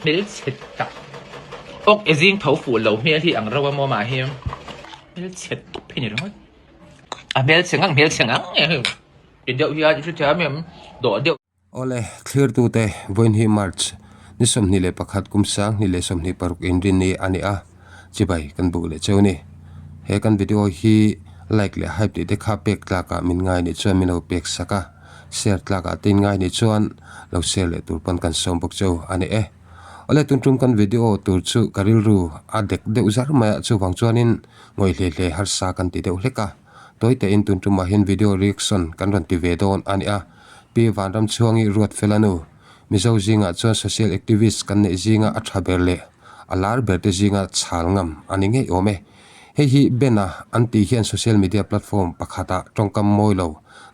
Hmelchhe tak. Ok e zing tho fuh lo hmel hi ang reuh a maw mah hi. Hmelchhe tawp hi ni ringawt. A hmelchhe ngang hmelchhe ngang e hei. Ti deuh hian i hrethiam em dawh deuh. Awle, thlirtute vawiin hi March ni 21 kum 2026 inrinni a ni a, chibai kan buk leh cheu a ni. He kan video hi like leh hype tih te kha pek tlakah min ngai nih chuan min lo pek sak a. Share tlak ah te in ngai nih chuan lo share leh tur pawn kan sawm bawk cheu a ni e. Awle tun tum kan video tur chu ka rilru a dek deuh zar mai a chuvang chuanin ngawih hle hle harsa kan ti deuh hlek a. Tawi te in tun tumah hian video reaction kan rawn ti ve dawn a ni a. Pi Vanramchhuangi Ruatfela nu Mizo zingah chuan social activist kan neih zinga a tha ber leh a lar ber te zinga chhal ngam a ni ngei awm e. Hei hi Ben-a an tih hian social media platform pakhatah tawngkam mawi lo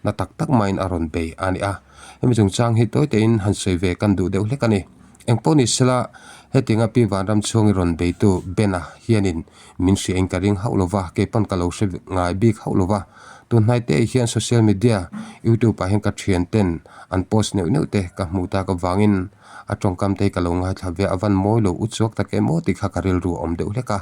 na tak tak maiin a rawn bei a ni a. Hemi chungchang hi tawi tein han sawi ve kan duh deuh hlek a ni. Eng pawh ni sela, hetianga Pi Vanram chhungi rawn beitu Ben-a hianin min hriain ka ring hauh lova, kei pawn ka lo hre ngai bik hauh lova. Tun hnaite hian social media, youtube ah hian ka thian ten an post neuh neuh te ka hmuh tak avangin a tawngkam te hi ka lo ngaithla ve a, a van mawi lo uchuak tak em aw tih kha ka rilru a awm deuh hlek a.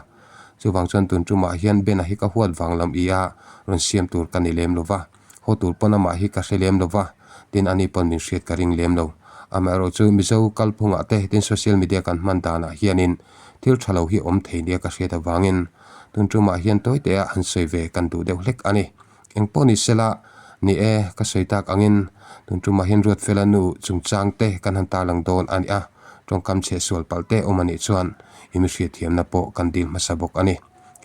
Chuvang chuan tun tumah hian Ben-a hi ka huat vang lam i a rawn siam tur ka ni lem lo va, haw tur pawn amah hi ka hre lem lo va, tin ani pawn min hriat ka ring lem lo. Amaherawh chu Mizo kalphungah te tin social media kan hman danah hianin thil tha lo hi awm thei nia ka hriat avangin tun tumah hian tawi te ah han sawi ve kan duh deuh hlek a ni. Eng pawh ni sela, ni e, ka sawi tak angin tun tumah hian Ruatfela nu chungchang te kan han tarlang dawn a ni a, tawngkam chhe sual palh te awm a nih chuan i mi hriatthiamna pawh kan dil hmasa bawk a ni.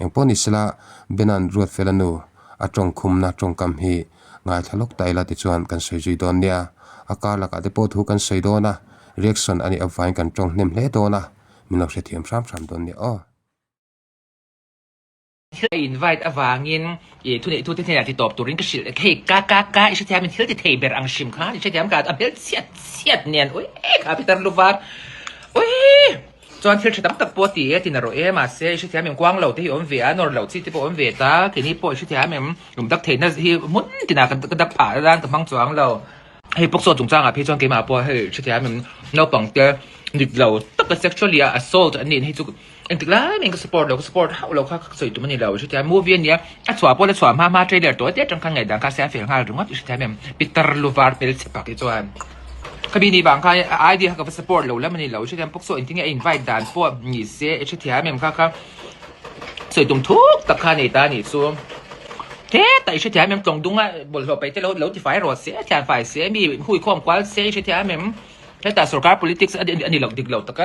Eng pawh ni sela, Bena'n Ruatfela nu a tawngkhumna tawngkam hi ngaithla lawk ta ila tichuan kan sawi zui dawn nia. A kar lakah te pawh thu kan sawi dawn a, reaction a nih avangin kan tawng hnem hle dawn a, min lo hrethiam hram hram dawn nia aw. Thil a invite avangin i thuneih thute hnenah ti tawp turin ka hrilh hei ka ka ka i hrethiam in thil ti thei ber ang hrim khan i hrethiam ka a hmel chhiat chhiat nen ui kha Peter Luvar ui chuan thil tha tam tak pawh a ti e tin a rawh e mahse i hrethiam em kuang lo te hi awm ve a nawr loh chi te pawh awm ve ta keini pawh i hrethiam em lum dak theihna hi hmun tinah ka dak phah nan ka hmang chuang lo. Hei pawksaw chungchangah phei chuan keimah pawh hei hrethiam em naupang te dik lo taka sexually a assault an nih hei chu engtik lai mai in ka support lo ka support hauh lo kha ka sawi tum a ni lo hrethiam movie a nia a chhuah pawh la chhuah hma hma trailer tawh te atang khan ngaihdan kha siam fel nghal ringawt i hrethiam em pitar lu var hmel chhe pak hi chuan khami ni vang khan a idea kha ka va support lo lam a ni lo hrethiam pawksaw engtin nge a invite dan pawh ni se i hrethiam em kha kha Sawi tum thuk tak kha a nei ta a nih chu. Hetah i hrethiam em tlawng dunga bawlhhlawh paih te lo lo tifai rawh se, thian fai se, mi hui khawm kual se i hrethiam em? Hetah sorkar politics a ni loh dik loh taka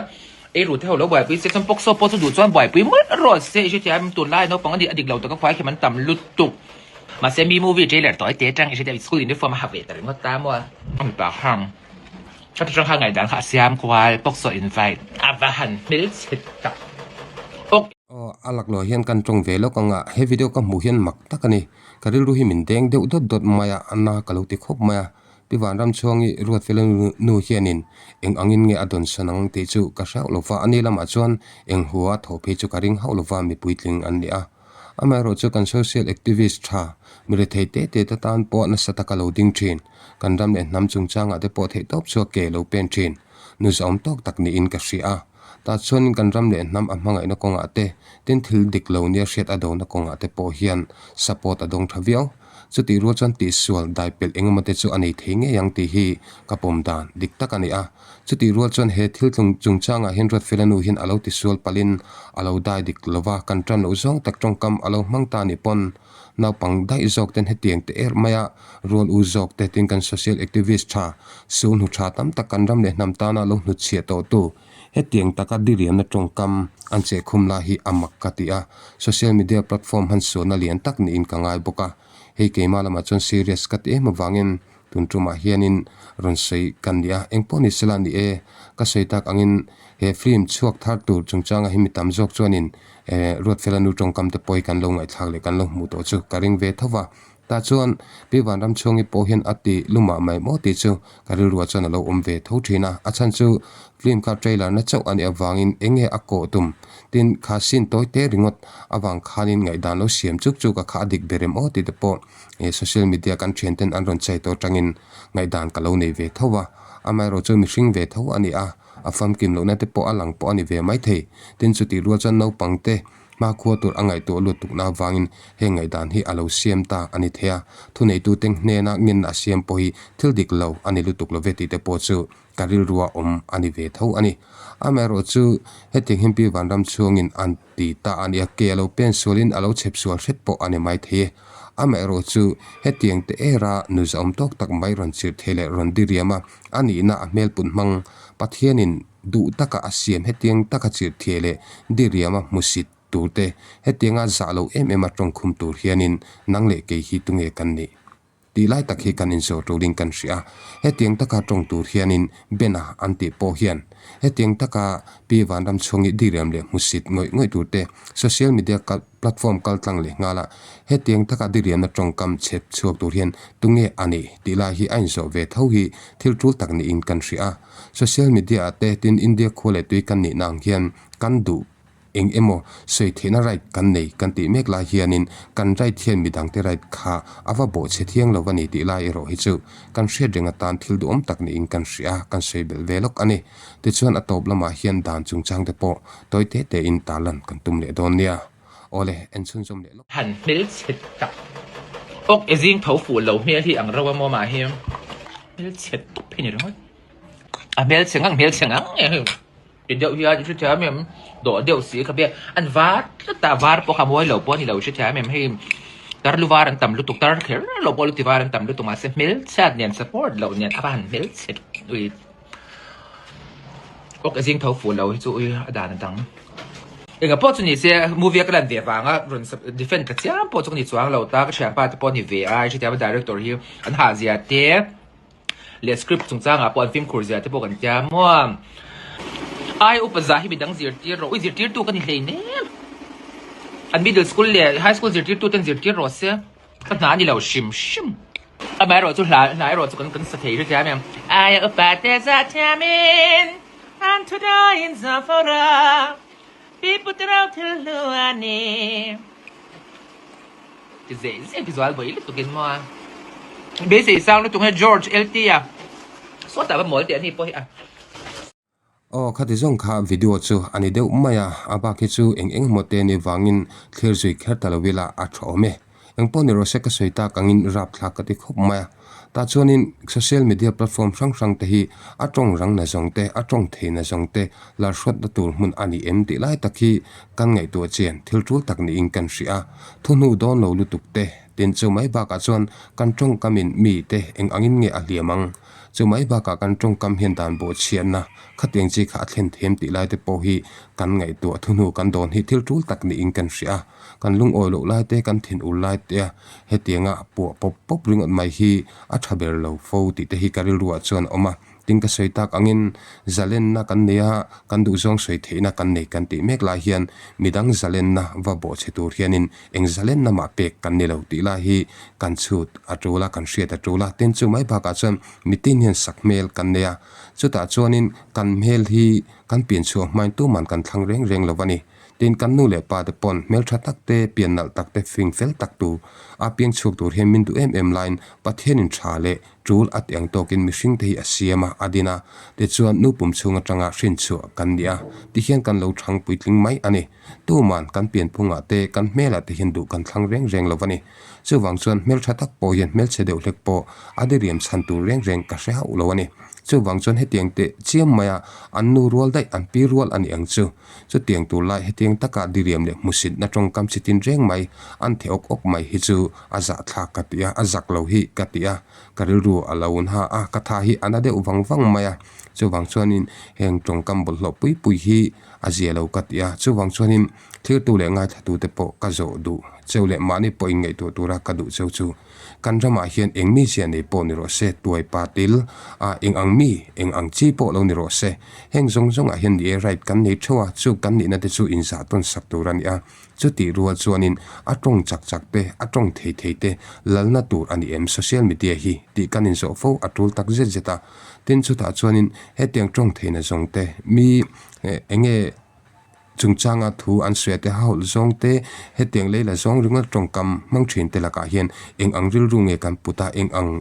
eiru te ho lo buaipui se chuan pawksaw pawh chu duh chuan buaipui mawlh rawh se i hrethiam em? Tunlai naupang a dik loh taka khuai khem an tam lutuk. Mahse mi movie trailer tawi te atang i hrethiam school uniform a ha ve ta ringawt ta maw? A mipa khan ka ti tang kha ngaihdan kha a siam kual pawksaw invite a va han hmelchhe tak. Ok. Aw, a laklawh hian kan tawng ve lawk ang a, he video ka hmuh hian mak tak a ni. Ka rilru hi min deng deuh dawt dawt mai a, a na ka lo ti khawp mai a. Pi Vanramchhuangi Ruatfela nu hianin eng angin nge a dawn sawn ang tih chu ka hre hauh lo va, ani lamah chuan eng hua thawh phei chu ka ring hauh lo va, mi puitling an ni a. Amaherawh chu kan social activist tha, mi rethei te te te tan pawh nasa taka lo ding thin, kan ram leh hnam chungchangah te pawh theihtawp chu a ke lo pen thin, nu zahawm tawk tak niin ka hria a. Tah chuanin kan ram leh hnam a hmangaihna kawngah te, tin thil dik lo nia hriat a dona kawngah te pawh hian support a dawng tha viau. Chutih rual chuan tihsual dai pelh engemaw te chu a nei thei ngei ang tih hi ka pawm dan dik tak a ni a. Chutih rual chuan he thil tlung chungchangah hian Ruatfela nu hian a lo tisual palhin a lo dai dik lo va, kan tan loh zawng tak tawngkam a lo hmang ta ni pawn naupang daih zawk ten hetiang te er maia rual u zawk te tin kan social activist tha su hnu tha tam tak kan ram leh hnam tana lo hnutchhiah tawhtu hetiang taka diriamna tawngkam an chehkhum lai hi a mak ka ti a, social media platform han sualna lian tak niin ka ngai bawk a, hei keimah lamah chuan serious ka ti em avangin tun tumah hianin rawn sawi ka ni a, engpawh ni sela ni e, ka sawi tak angin he film chhuak thar tur chungchanga hi mi tam zawk chuanin Ruatfela nu tawngkam te pawh hi kan lo ngaihthlak leh kan lo hmuh tawh chu ka ring ve tho va. Tah chuan Pi Vanramchhuangi pawh hian a ti lumah mai maw tih chu ka rilruah chuan a lo awm ve tho thin a, a chhan chu film kha trailer na chauh a nih avangin eng nge a kawh tum? Tin, kha scene tawi te ringawt avang khanin ngaihdan lo siam chuk chuk a kha a dik ber em aw tih te pawh social media kan thian ten an rawn chei tawh atangin ngaihdan ka lo nei ve tho a, amaherawh chu mihring ve tho a ni a. A famkim lohna te pawh a lang pawh a ni ve maithei. Tin, chutih rual chuan naupang te hmakhua tur a ngaihtuah lut tukna avangin heng ngaihdan hi a lo siam ta a ni thei a. Thuneitute hnena ngenna a siam pawh hi thil dik lo a ni lutuk lo ve tih te pawh chu ka rilrua awm a ni ve tho a ni. Amaherawh chu hetiang hian Pi Vanram chhungin an ti ta a nia, ke a lo pen sualin a lo chhep sual hret pawh a ni mai thei e. Amaherawh chu hetiang te era nu zahawm tawk tak mai rawn chirh thei leh rawn diriam a, a nihna a hmel put hmang Pathianin duh taka a siam hetiang taka chirh thei leh diriam a hmusit tur te, hetianga zah lo em em a tawngkhum tur hianin nang leh kei hi tunge kan nih? Tih lai tak hi kan inzawh tulin kan hria a, hetiang taka tawng tur hianin Bena an tih pawh hian hetiang taka Pi Vanramchhuangi diriam leh hmusit ngawih ngawih tur te social media platform kal tlang leh nghal a, hetiang taka diriamna tawngkam chhep chhuak tur hian tunge a nih tih lai hi a inzawh ve tho hi thil tul tak niin kan hria a. Social media ah te tin India khua leh tui kan nihna ang hian kan duh Eng emaw sawi theihna right kan nei kan tih mek lai hianin kan right hian midangte right kha a va bawhchhe thiang lo a ni tih lai erawh hi chu kan hriat reng atan thil duhawm tak niin kan hria a, kan sawi belh ve lawk a ni. Tichuan a tawp lamah hian dan chungchang te pawh tawi te tein tarlan kan tum leh dawn nia. Awle, en chhunzawm leh lawk. Han hmelchhe tak awk e zing tho fuh lo hmel hi ang rauh a maw mah hi hmelchhe tawp hi ni ringawt. A hmelchhe ngang hmelchhe ngang e hei. Ti deuh hian i hrethiam em? Dawh deuh si kha bia an var tlat a, var pawh kha mawi lo pawh a ni lo i hrethiam em? Hei tar lu var an tam lutuk, tar kher lo pawh lu ti var an tam lutuk mahse hmelchhiat nen support loh nen a va han hmelchhe ui awk e zing tho fuh lo hi chu ui a dan a dang. Engah pawh chu ni se movie a ka lan ve vanga rawn defend ta chiam pawh chu ka ni chuang lo ta, ka thianpa te pawh a ni ve a i hrethiam a director hi an hahzia te. Leh script chungchangah pawh an fimkhur zia te pawh kan tia maw. Ai upa zah hi midang zirtir rawh. Ui zirtirtu ka ni hleinem. An middle school leh high school zirtirtu ten zirtir rawh se. Ka hna a ni lo hrim hrim. Amaherawh chu hla hla erawh chu kan kan sa thei hrethiam em. Ai upa te zah thiamin an thu dahin zah fawr a, pipu te rau thil hlu a ni. Ti zeh zeh ti zual vawi lutuk in maw a. Beisei sang lutuk he George LT a. Sawtah va mawl teh ani pawh hi a. Aw khati zawng kha video chu a ni deuh mai a, a bak hi chu eng eng emaw te ni vangin thlir zui kher ta lo ila a tha awm e. Eng pawh ni rawh se ka sawi tak angin rapthlak ka ti khawp mai a. Tah chuanin social media platform hrang hrang te hi a tawng rang na zawng te, a tawng thei na zawng te lar hruatna tur hmun a ni em tih lai tak hi kan ngaihtuah chian thil tul tak niin kan hria a. Thuhnu dawn lo lutuk te, tin chu mai bakah chuan kan tawngkamin mi te eng angin nge a hliam ang? Chu mai bakah kan tawngkam hian dan bawh chhiatna khatiang chi kha a thlen them tih lai te pawh hi kan ngaihtuah thuhnu kan dawn hi thil tul tak niin kan hria a. Kan lungawi loh lai te, kan thinur lai te a hetianga puah pawp pawp ringawt mai hi a tha ber lo fo tih te hi ka rilruah chuan a awm a. Tin ka sawi tak angin zalenna kan nei a, kan duhzawng sawi theihna kan nei kan tih mek lai hian midang zalenna va bawhchhe tur hianin eng zalenna mah pek kan ni lo tih lai hi kan chhut a tul a, kan hriat a tul a. Tin chu mai bakah chuan mitin hian sak hmel kan nei a, chutah chuanin kan hmel hi kan pianchhuah hmain tuman kan thlang reng reng lo a ni. Tin, kan nu leh pa te pawn hmeltha tak te, pian nalh tak te, fing fel tak tur a piang chhuak tur hian min duh em em laiin Pathianin tha leh tul a tih ang tawkin mihring te hi a siam a, a din a. Tichuan, nu pum chhung atanga hrin chhuah kan ni a, tihian kan lo thang puitling mai a ni. Tuman kan pianphungah te, kan hmelah te hian duh kan thlang reng reng lo a ni. Chuvang chuan hmeltha tak pawh hian hmelchhe deuh hlek pawh a diriam chhan tur reng reng ka hre hauh lo a ni. Chuvang chuan hetiang teh chiam maia an nu rual daih, an pi rual a ni ang chu. Chutiang tur lai hetiang taka diriam leh hmusitna tawngkam chi tin reng mai an the awk awk mai hi chu a zahthlak ka ti a, a zak lo hi ka ti a, ka rilru a lo nha a, ka tha hi a na deuh vang vang mai a. Chuvang chuanin heng tawngkam bawlhhlawh pui pui hi a zia lo ka ti a, chuvang chuanin thiltu leh ngaithlatute pawh ka zawh duh cheu leh mahni pawh inngaihtuah tura ka duh cheu chu. Kan ramah hian eng mi zia nei pawh ni rawh se, tuai pa til a eng ang mi, eng ang chi pawh lo ni rawh se. Heng zawng zawngah hian ni e right kan nei theuh a, chu kan nihna te chu inzah tawn sak tur a ni a. Chutih rual chuanin a tawng chak chak te, a tawng thei thei te lalna tur a ni em social media hi tih kan inzawh fo a tul tak zet zet a. Tin chutah chuanin hetiang tawng theihna zawng te mi eng nge Chungchanga thu an sawi te hahawlh zawng te, hetiang lei la zawng ringawt tawngkam hmang thin te lakah hian eng ang rilru nge kan put a, eng ang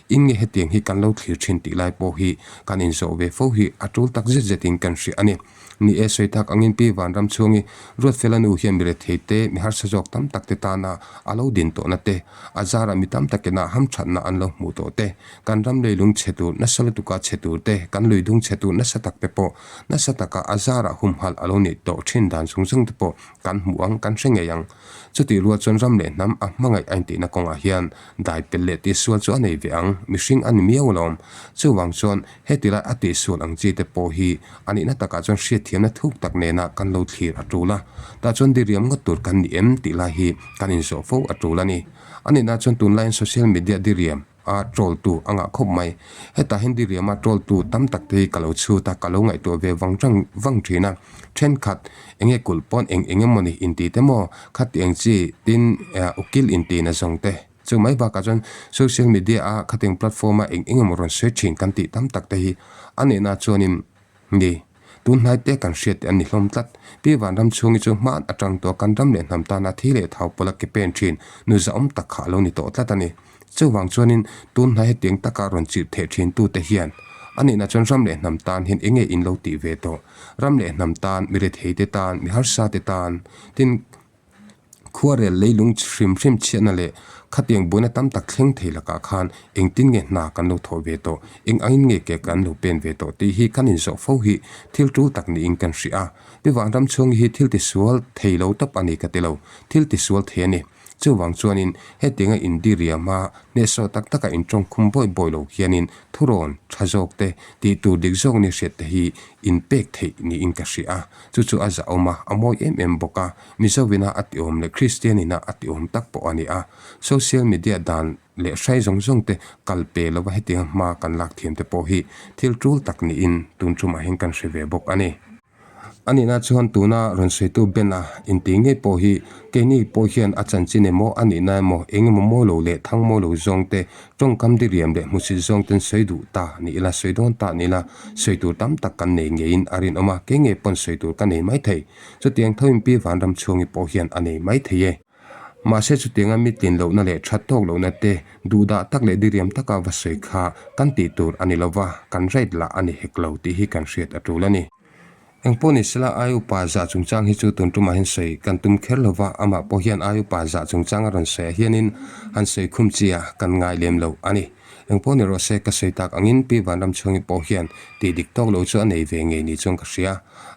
In nge hetiang hi kan lo thlir thin tih lai pawh hi kan inzawh ve fo hi a tul tak zet zetin kan hria a ni. Ni e, sawi tak angin Pi Vanram chhungi Ruatfela nu hian mi rethei te, mi harsa zawk tam tak te tana a lo din tawhna te, a zarah mi tam takina hamthatna an lo hmuh tawh te, kan ram leilung chhe tur nasa lutuka chhe tur te, kan luidung chhe tur nasa tak te pawh nasa taka a zarah humhalh a lo nih tawh thin dan zung zung te pawh kan hmuh ang, kan hre ngei ang. Chutih rual chuan ram leh hnam a hmangaih a intihna kawngah hian dai pel leh tihsual chu a nei ve ang, mihring a ni miau alawm. Chuvang chuan heti lai a tihsual ang chi te pawh hi a nihna takah chuan hriatthiamna thuk tak nena kan lo thlir a tul a, tah chuan diriam ngawt tur kan ni em tih lai hi kan inzawh fo a tul a ni. A nihna chuan tunlaiin social media diriam a troll tu a ngah khawp mai. Hetah hian diriama troll tu tam tak te hi ka lo chhut a, ka lo ngaihtuah ve vang tang vang thin a. Thenkhat enge kulh pawn eng eng emawni inti te maw khatiang chi tin ukil inti na zawng te. Chu mai bakah chuan social media a khatiang platform a eng eng emaw rawn sawi thin kan tih tam tak te hi a nihna chuanin Ni, tun hnai te kan hriat te an ni hlawm tlat. Pi Vanram chhungi chu hman atang tawh kan ram leh hnam tana thi leh thau pawla ke pen thin nu zahawm tak kha a lo ni tawh tlat a ni. Chuvang chuanin tun hnai hetiang taka rawn chirh theh thin tute hian a nihna chuan ram leh hnam tan hian enge in lo tih ve tawh? Ram leh hnam tan, mi rethei te tan, mi harsa te tan, tin, Khuarel leilung hrim hrim chhiatna leh khatiang buaina tam tak thleng thei lakah khan engtin nge hna kan lo thawh ve tawh, eng angin nge ke kan lo pen ve tawh tih hi kan inzawh fo hi thil tul tak niin kan hria a. Pi Vanram chhungi hi thil tisual thei lo tawp a ni ka ti lo, thil tisual thei a ni. Chuvang chuanin hetianga indiriama hnehsawh tak taka intawngkhum bawi bawi lo hianin thurawn tha zawk te, tih tur dik zawk ni hriat te hi inpek theih niin ka hria a. Chu chu a zahawm a, a mawi em em bawk a, Mizovina a tiawm leh Kristianina a tiawm tak pawh a ni a. Social media dan leh hrai zawng zawng te kal pe lova hetianga hma kan lak thiam te pawh hi thil tul tak niin tun tumah hian kan hre ve bawk a ni. A nihna chuan tuna rawn sawitu Ben-a intih ngei pawh hi keini pawh hian a chanchin emaw a nihna emaw eng emaw mawi lo leh thang mawi lo zawng te tawngkam diriam leh hmusit zawng ten sawi duh ta ni ila sawi dawn ta ni ila sawi tur tam tak kan nei ngeiin a rinawm a, kei ngei pawn sawi tur ka nei mai thei. Chutiang thoin Pi Vanram chhungi pawh hian a nei mai thei e. Mahse chutianga mi tlin lohna leh that tawk lohna te duhdah tak leh diriam taka va sawi kha kan tih tur a ni lova, kan right lah a ni hek lo tih hi kan hriat a tul a ni. Engpawh ni sela ai upa zah chungchang hi chu tun tumah hian sawi kan tum kher lova, amah pawh hian ai upa zah chungchang a rawn sawi ah hianin han sawi khum chi a kan ngai lem lo a ni. Engpawh ni rawh se ka sawi tak angin Pi Vanram chhungi pawh hian tih dik tawk lo chu a nei ve ngei ni chuan ka hria.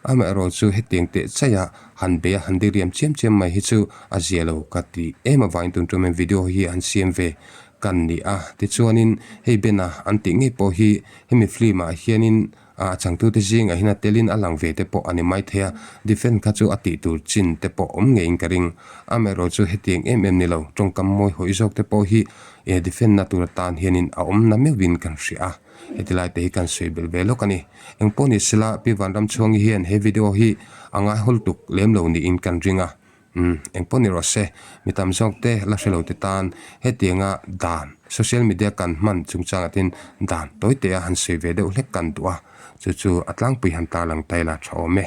Amaherawh chu hetiang teh chaia han bei a han diriam chiam chiam mai hi chu a zia lo ka ti em avangin tun tum hian video hi han siam ve kan ni a. Tichuanin hei Bena an tih ngei pawh hi hemi film ah hianin A changtute zingah hian a telin a lang ve te pawh a ni mai thei a, defend kha chu a tih tur chin te pawh awm ngeiin ka ring. Amaherawh chu hetiang em em ni lo, tawngkam mawi hawi zawk te pawh hi defend na tur atan hianin a awm na meuhin kan hria a, heti lai te hi kan sawi belh ve lawk a ni. Engpawh ni sela, Pi Vanramchhuangi hian he video hi a ngaihawl tuk lem lo niin kan ring a. Umm, engpawh ni rawh se, mi tam zawk te la hre lo te tan hetianga dan, social media kan hman chungchangah tin dan tawi te a han sawi ve deuh hlek kan duh a, chu chu a tlangpui han tarlang ta ila tha awm e.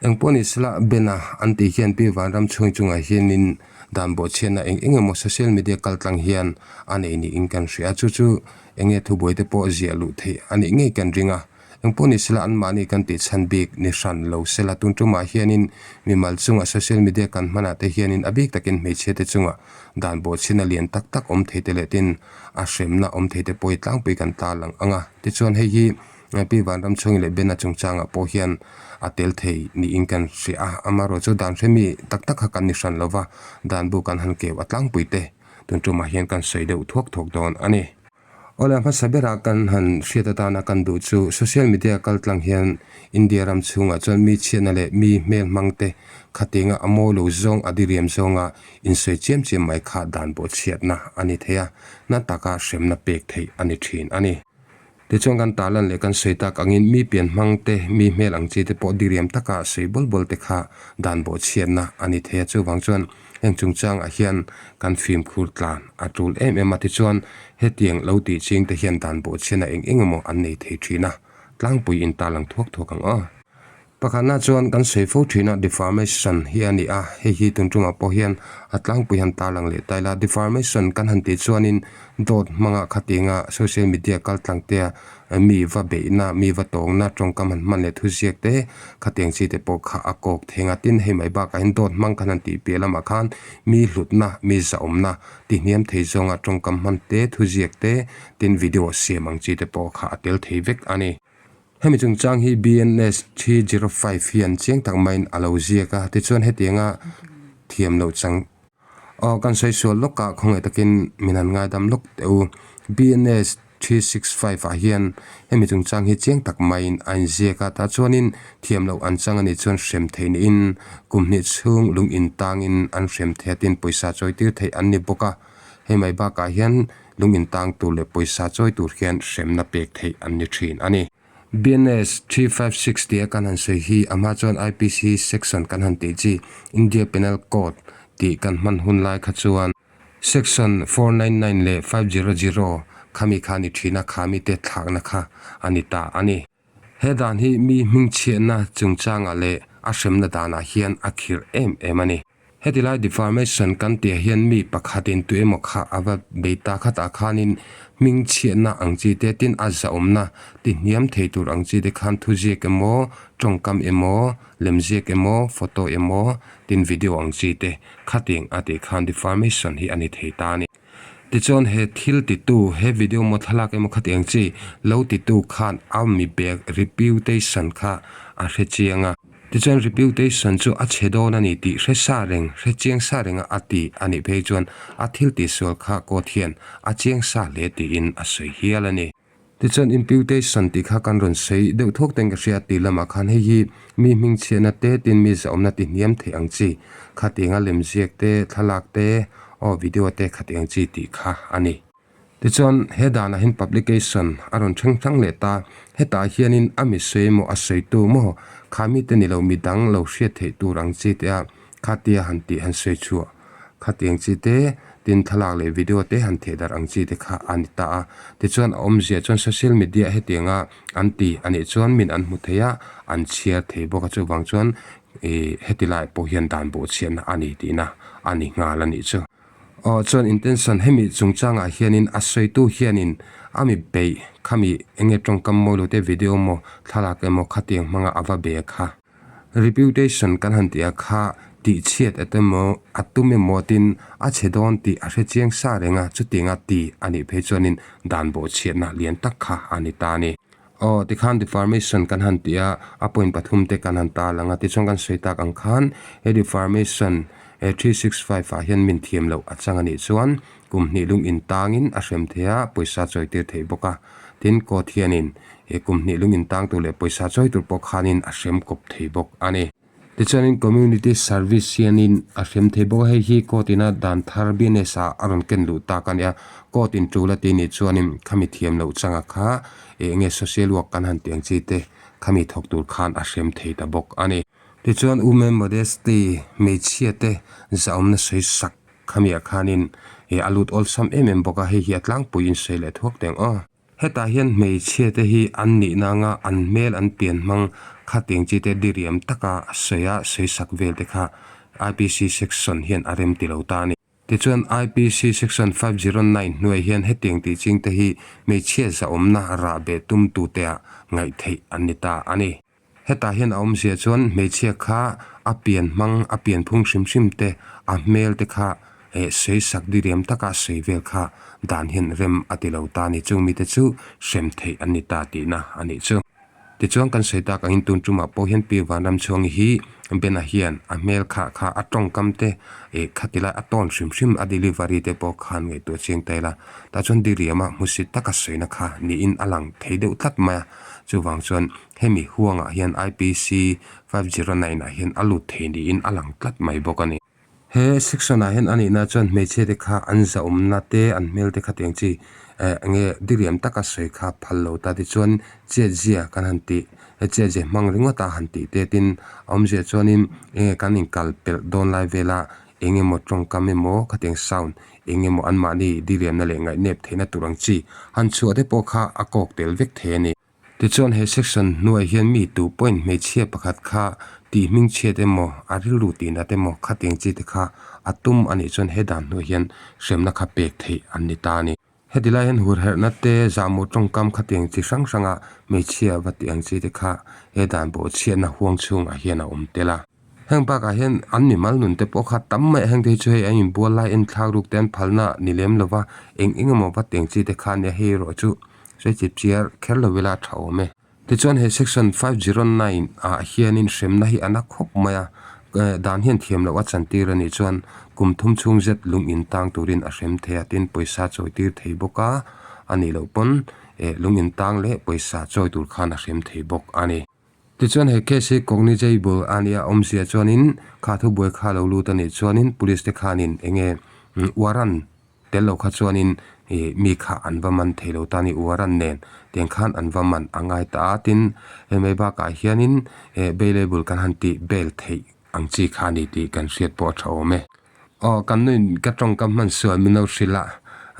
Engpawh ni sela Ben-a an tih hian Pi Vanram chhung chungah hianin dan bawhchhiatna eng eng emaw social media kaltlang hian a nei niin kan hria a, chu chu enge thubuai te pawh ziah luh theih a nih ngei kan ring a. Engpawh ni sela anmahni kan tih chhan bik ni hran lo sela tun tumah hianin mimal chungah social media kan hmanah te hianin a bik takin hmeichhia te chungah dan bawhchhin a lian tak tak awm thei te leh tin a hremna awm thei te pawh hi tlangpui kan tarlang ang a. Tichuan hei hi Pi Vanramchhungi leh Bena chungchangah pawh hian a tel thei niin kan hria a, amaherawhchu chu dan hremi tak tak kha kan ni hran lova dan bu kan han keu a tlangpui te tun tumah hian kan sawi deuh thuak thuak dawn a ni. Awle a hmasa berah kan han hriat atana kan duh chu social media kaltlang hian India ram chhungah chuan mi chhiatna leh mi hmel hmang te khatinga a mawi lo zawng a diriam zawnga insawi chiam chiam mai kha dan pawh chhiatna a ni thei a, na taka hremna pek theih a ni thin a ni. Tichuan kan tarlan leh kan sawi tak angin mi pian hmang te, mi hmel ang chi te pawh diriam taka sawi bawl bawl te kha dan bawhchhiatna a ni thei a, chuvang chuan heng chungchangah hian kan fimkhur tlan a tul em em a, tichuan hetiang lo tih ching te hian dan bawhchhiatna eng eng emaw an nei thei thin a, tlangpui in tarlang thuak thuak ang aw. Pakhatna chuan kan sawi fo thin a, defamation hi a ni a, hei hi tun tumah pawh hian a tlangpui han tarlang leh ta ila. Defamation kan han tih chuanin dawt hmanga khatinga social media kal tlang tea mi va beihna, mi va tawngna tawngkam han hman leh thuziak te khatiang chi te pawh kha a kawk theng a. Tin, hei mai bakah hian dawt hmang kan han tih piah lamah khan mi hlutna, mi zahawmna tihniam thei zawnga tawngkam hman te, thuziak te, tin video siam ang chi te pawh kha a tel thei vek a ni. Hemi chungchang hi BNS 305 hian chiang tak maiin a lo ziak a, tichuan hetianga thiam loh chang aw kan sawi sual lawk a, khawngaih takin min han ngaidam lawk teh u. BNS 365 ah hian hemi chungchang hi chiang tak maiin a inziak a, tah chuanin thiam loh an chang a nih chuan hrem theih niin kum hnih chhung lung intangin an hrem thei a, tin pawisa chawi tir theih an ni bawk a, hei mai bakah hian Lung intang tur leh pawisa chawi tur hian hremna pek theih an ni thin a ni. BNS 356 tia kan han sawi hi a hma chuan IPC section kan han tih chi India Penal Code tih kan hman hun lai kha chuan section 499 leh 500 khami kha a ni thin a, khami te thlakna kha a ni ta a ni. He dan hi mi hmingchhiatna chungchangah leh a hremna danah hian a khirh em em a ni. Heti lai defamation kan tih hian mi pakhatin tu emaw kha a va bei ta khatah khanin hmingchhiatna ang chi te tin a zahawmna ti hniam thei tur ang chi te khan thuziak emaw, tawngkam emaw, lemziak emaw, photo emaw tin video ang chi te khating a tih khan defamation hi a ni thei ta a ni. Tichuan he thil titu, he video maw thlalak emaw khati ang chi lo titu khan a mi bag reputation kha a hre chiang a. Tichuan reputation chu a chhe dawn a ni tih hre sa reng, hre chiang sa renga a ti a nih phei chuan a thil tihsual kha court hian a chiang sa hle tiin a sawi hial a ni. Tichuan imputation tih kha kan rawn sawi deuh thuak ten ka hria tih lamah khan hei hi mi hmingchhiatna te tin mi zahawmna ti hniam theih ang chi khatianga lemziak te, thlalak te, aw video te khatiang chi tih kha a ni. Tichuan he danah hian publication a rawn thleng tlang leh ta, hetah hianin a mi sawi emaw a sawitu maw kha mite ni lo midang lo hriat theih tur ang chi te a khatia han tih han sawi chhuah Khatiang chi te, tin thlalak leh video te han theh darh ang chi te kha a ni ta a. Tichuan a awmzia chuan social media hetianga an ti a nih chuan min an hmu thei a, an chhiar thei bawk a chuvang chuan ih heti lai pawh hian dan bawhchhiatna a ni tihna a ni nghal a nih chu. Aw chuan intention hemi chungchangah hianin a sawitu hianin a mi beih khami enge tawngkam mawi lo te video maw thlalak emaw khatiang hmanga a va be kha. Reputation kan han tih a kha tih chhiat et emaw a tum emaw tin a chhe dawn tih a hre chiang sa reng a, chutianga ti a nih phei chuanin dan bawhchhiatna lian tak kha a ni ta a ni. Aw, tikhan deformation kan han tih a, a point pathum te kan han ta lang a, tichuan kan sawi tak ang khan he deformation 365 ah hian min thiam loh a chang a nih chuan kum hnih lung intangin a hrem thei a, pawisa chawi tir theih bawk a. Tin, court hianin he kum hnih lung intang tur leh pawisa chawi tur pawh khanin a hrem kawp thei bawk a ni. Tichuanin community service hianin a hrem thei bawk a, hei hi court ina dan thar BNS ah a rawn ken luh tak a ni a. Court in tul a ti nih chuanin khami thiam loh changa kha eng nge social work kan han tih ang chi te khami thawk tur khan a hrem thei ta bawk a ni. Tichuan Ume Modesty hmeichhia te zahawmna sawi sak Khamiah khanin ih a lut awlsam em em bawk a, hei hi a tlangpui in sawi leh thuak teng aw. Hetah hian hmeichhia te hi an nihna anga an hmel an pian hmang khatiang chi te diriam taka sawi a sawi sak vel te kha IPC section hian a rem ti lo ta a ni. Tichuan IPC section 509 hnuaiah hian hetiang tih ching te hi hmeichhia zahawmna rahbeh tum tute ah ngaih theih an ni ta a ni. Hetah hian a awmzia chuan hmeichhia kha a pian hmang, a pian phung hrim hrim te, a hmel te kha eh sawi sak diriam taka sawi vel kha dan hian rem a ti lo ta a ni. Chung mite chu hrem theih an ni ta tihna a nih chu. Tichuan kan sawi tak angin tun tumah pawh hian Pi Vanramchhuangi hi Bena hian a hmel kha kha a tawngkam te eh khati lai a tawn hrim hrim a delivery te pawh khan ngaihtuah chiang ta ila. Tah chuan diriama hmusit taka sawina kha niin a lang thei deuh tlat mai a. Chuvang chuan hemi huangah hian IPC 509 ah hian a lut thei niin a lang tlat mai bawk a ni. He section ah hian a nihna chuan hmeichhia te kha an zahawmna te an hmel te kha tiang chi eh enge diriam taka sawi kha phal lo ta tichuan chetzia kan han tih he chetzia hmang ringawt a han tih te tin a awmzia chuanin enge kan inkal pelh dawn lai vela eng emaw tawngkam emaw khatiang sound eng emaw anmahni diriamna leh ngaihnep theihna tur ang chi han chhuah te pawh kha a kawk tel vek thei a ni. Tichuan he section hnuaiah hian mi tu pawhin hmeichhia pakhat kha tih hming chhiat emaw a rilru tih nat emaw khatiang chi te kha a tum a nih chuan he dan hnuaiah hian hremna kha pek theih an ni ta a ni. Heti lai hian hurherhna te zahmawh tawngkam khatiang chi hrang hranga hmeichhia va tih ang chi te kha he dan bawhchhiatna huang chhungah hian a awm tel a. Heng bakah hian an mimal nun te pawh kha tam mai a, heng te hi chu hei an inbual lai enthlak ruk te an phalna ni lem lo va, eng eng emaw va teng chi te kha nia hei erawh chu sawi chip chiar kher lo ila a tha awm e. Tichuan he section 509 ah hianin hremna hi a na khawp mai a, dan hian thiam loh a chantir a nih chuan kum thum chhung zet lung in tang turin a hrem thei a, tin pawisa chawi tir thei bawk a, a nih loh pawn lung in tang leh pawisa chawi tur khan a hrem thei bawk a ni. Tichuan he case hi cognizable a nia awmzia chuanin kha thubuai kha lo lut a nih chuanin police te khanin enge warrant tel lo kha chuanin ih mi kha an va man thei lo ta a ni warrant nen tiang khan an va man a ngai ta a tin hemei bakah hianin eh bailable kan han tih bail theih ang chi kha a ni tih kan hriat pawh a tha awm e. Aw kan nuin ka tawngkam hman sual min lo hrilh a,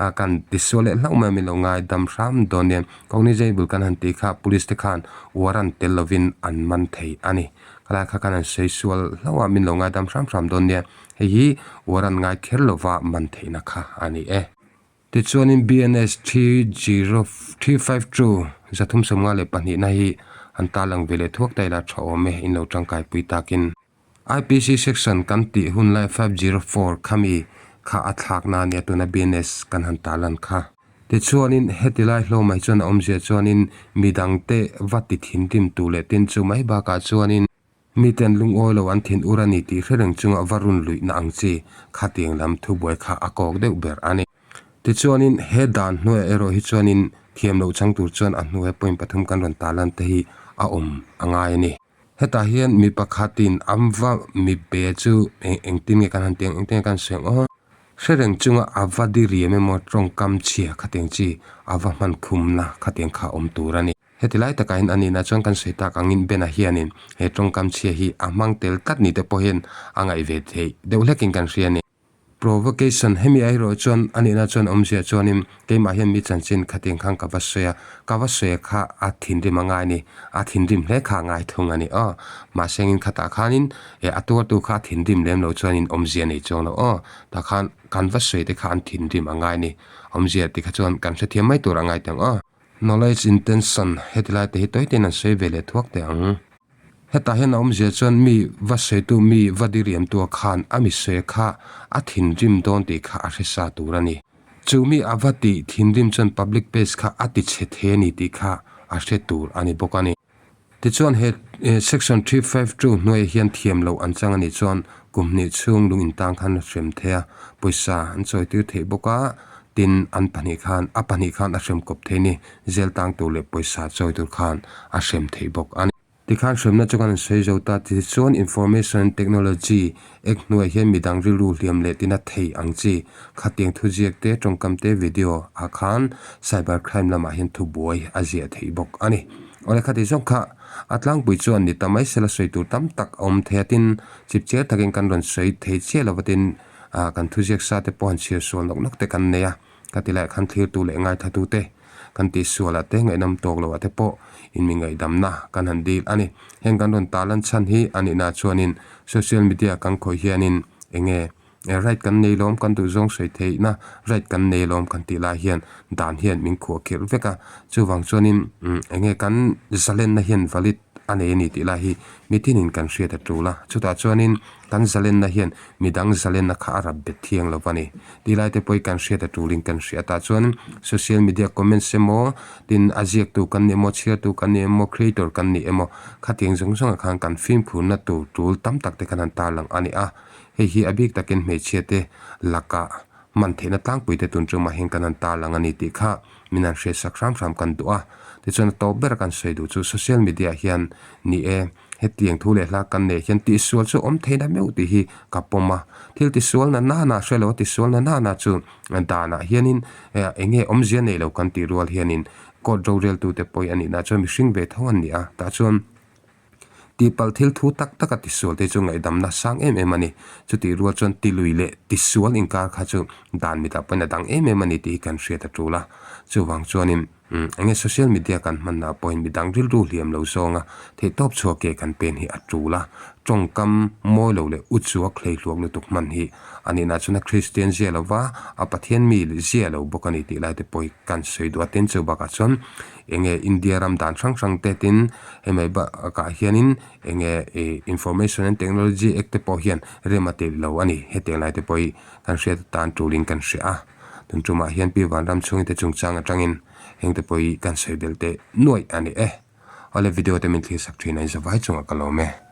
a kan ti sual leh hlauh mai a min lo ngai dam hram dawn nia. Cognizable kan han tih kha police te khan warrant tel lovin an man thei a ni. Khalai kha khan an sawi sual hlauh a min lo ngai dam hram hram dawn nia. Hei hi warrant ngai kher lova man theihna kha a ni e. Tichuanin BNS 30352 352 na hi an tarlang ve leh thuak ta ila tha awm e in lo tangkaipui takin. IPC section kan tih hun lai 504 khami kha a thlak na ania tuna BNS kan han tarlan kha. Tichuanin heti lai hlawmah hi chuan a awmzia chuanin midangte va ti thinrim tu leh tin chu mai bakah chuanin miten lungawi lo an thin ur a ni tih hre reng chunga va run luihna ang chi khatiang lam thubuai kha a kawk deuh ber a ni. Tichuanin he dan hnuaiah erawh hi chuanin thiam loh chang tur chuan a hnuaia point pathum kan rawn tarlan te hi a awm a ngai a ni. Hetah hian mi pakhatin an va mi pe chu eng engtin nge kan han tih ang engtin nge kan sawi ang aw hre reng chunga a va diriam emaw tawngkam chhia khatiang chi a va hman khumna khatiang kha awm tur a ni. Heti lai takah hian a nihna chuan kan sawi tak angin Bena hianin he tawngkam chhia hi a hmang tel tlat ni te pawh hian a ngaih ve theih deuh hlekin kan hria a ni. Provocation, Hemi erawh chuan a nihna chuan awmzia chuanin keimah hian mi chanchin khatiang khan ka va sawi a, ka va sawi kha a thinrim a ngai a ni, a thinrim hle kha a ngai thung a ni aw. Mahse engin khatah khanin eh a tuartu kha a thinrim lem lo chuanin awmzia nei chuang lo aw. Tah khan kan va sawi te kha an thinrim a ngai a ni, awmzia ti kha chuan kan hrethiam mai tur a ngai teh ang aw. Knowledge intention, Heti lai te hi tawi tein an sawi ve leh thuak teh ang. Hetah hian a awmzia chuan mi va sawitu mi va diriamtua khan a mi sawi kha a thinrim dawn tih kha a hre sa tur a ni. Chu mi a va tih thinrim chuan public place kha a ti chhe thei a ni tih kha a hre tur a ni bawk a ni. Tichuan he section 352 hnuaiah hian thiam loh an chang a nih chuan kum hnih chhung lung intang khan a hrem thei a, pawisa an chawitir theih bawk a, tin an pahnih khan a pahnih khan a hrem kawp thei a ni, zel tang tur leh pawisa chawi tur khan a hrem theih bawk a ni. Tikhan hremna chu kan sawi zo ta ti chuan Information Technology ek hnuaiah hian midang rilru hliam leh tina thei ang chi khatiang thuziak te tawngkam te video ah khan cyber crime lamah hian thubuai a ziah theih bawk a ni. Awle khati zawng kha a tlangpui chuan ni ta mai sela sawi tur tam tak a awm thei a tin chipchiar takin kan rawn sawi thei chiah lo va tin ah kan thuziak sa te pawh han chhiar sual nawk nawk te kan nei a. Ka ti laiah khan thlirtu leh ngaithlatute kan tihsualah te ngaihnawm tawk loh ah te pawh in mi ngaihdamna kan han dil a ni. Heng kan rawn tarlan chhan hi a nihna chuanin social media kan khawih hianin enge right kan nei lawm kan duhzawng sawi theihna right kan nei lawm kan tih lai hian dan hian min khuah khirh vek a. Chuvang chuanin enge kan zalenna hian valid a nei a ni tih lai hi mitinin kan hriat a tul a. Chutah chuanin kan zalenna hian midang zalenna kha a rap bet thiang lo va ni. Ti lai te pawh hi kan hriat a tulin kan hria tah chuan social media comments emaw tin a ziaktu kan ni emaw chhiartu kan ni emaw creator kan ni emaw khatiang zawng zawngah khan kan fimkhurna tur tul tam tak te khan han tarlang a ni a. Hei hi a bik takin hmeichhia te lakah hman theihna tlangpui te tun tumah hian kan han tarlang a ni tih kha min han hriatsak hram hram kan duh a. Tichuan a tawp bera kan sawi duh chu social media hian ni e. Hetiang thu leh hla kan neih hian tihsual chu awm theihna meuh tih hi ka pawm a. Thil tisual na nana hre lo a tisual na nana chu danah hianin eng nge awmzia nei lo kan tih rual hianin court roreltute pawi a nihna chuan mihring ve tho an ni a. Tah chuan. Tihpalh thil thu tak taka tisual te chu ngaihdamna sang em em a ni. Chutih rual chuan tilui leh tisual inkar kha chu dan mitah pawhin a dang em em a ni tih hi kan hriat a tul a. Chuvang chuanin eng nge social media kan hmanna pawhin midang rilru hliam lo zawnga theihtawp chhuak ke kan pen hi a tul a. Tawngkam mawi lo leh uchuak hleihluak lutuk hman hi a nihna chuan a Kristian zia lova a Pathian mi zia lo bawk a ni tih lai te pawh hi kan sawi duh a. Tin, chu bakah chuan eng nge India ram dan hrang hrang te tin hemi bakah hianin eng nge ih Information and Technology Act te pawh hian rem a tel lo a ni. Hetiang lai te pawh hi kan hriat atan tulin kan hria a. Tun tumah hian Pi Vanram chhungte chungchang atangin heng te pawh hi kan sawi belh teh nuaih a ni e. Awle video te min thlir sak thin a inzavai chungah ka lawm e.